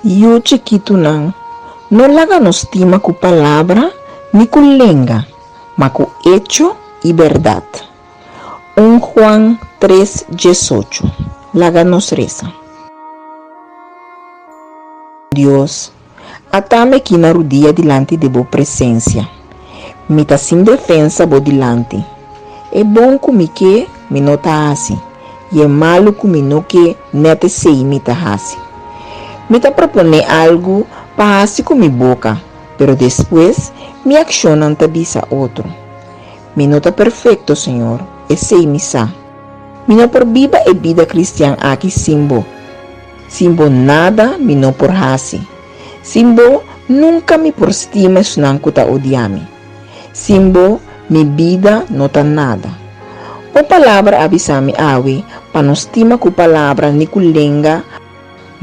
Yu chikitunan, no laga nos stima ku palabra ni ku lenga, ma ku echo i bèrdat. 1 Juan 3, 18. Laga nos resa. Dios, ata mi aki na rudia dilanti di bo presensia. Mi ta sin defensa bo dilanti. E bon ku mi ke, mi no ta hasi, i e malu ku mi no ke, nèt esei mi ta hasi. Mi ta proponé algu pa hasi ku mi boka, pero despues mi akshonnan ta bisa otro. Mi no ta perfekto, Señor, esei mi sa. Mi no por biba e bida kristian aki sin bo. Sin bo nada mi no por hasi. Sin bo nunka mi por stima esnan ku ta odia mi. Sin bo mi bida no ta nada. Bo palabra a bisa mi awe pa no stima ku palabra ni ku lenga,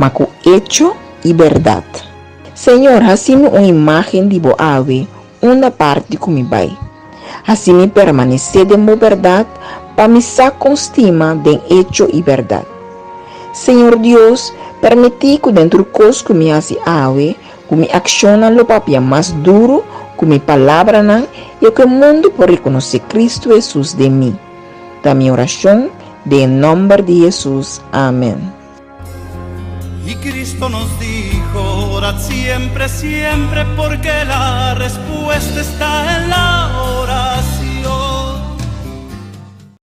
ma ku echo i bèrdat. Señor, hasi mi un imágen di bo awe unda parti ku mi bai. Hasi mi permanesé den bo bèrdat pa mi sa kon stima den echo i bèrdat. Señor Dios, permití ku den tur kos ku mi hasi awe, ku mi akshonnan lo papia mas duru ku mi palabranan i ku e mundu por rekonosé Kristu Hesus den mi. Ta mi orashon den e nòmber di Hesus. Amèn. Y Cristo nos dijo, orad siempre, siempre, porque la respuesta está en la oración.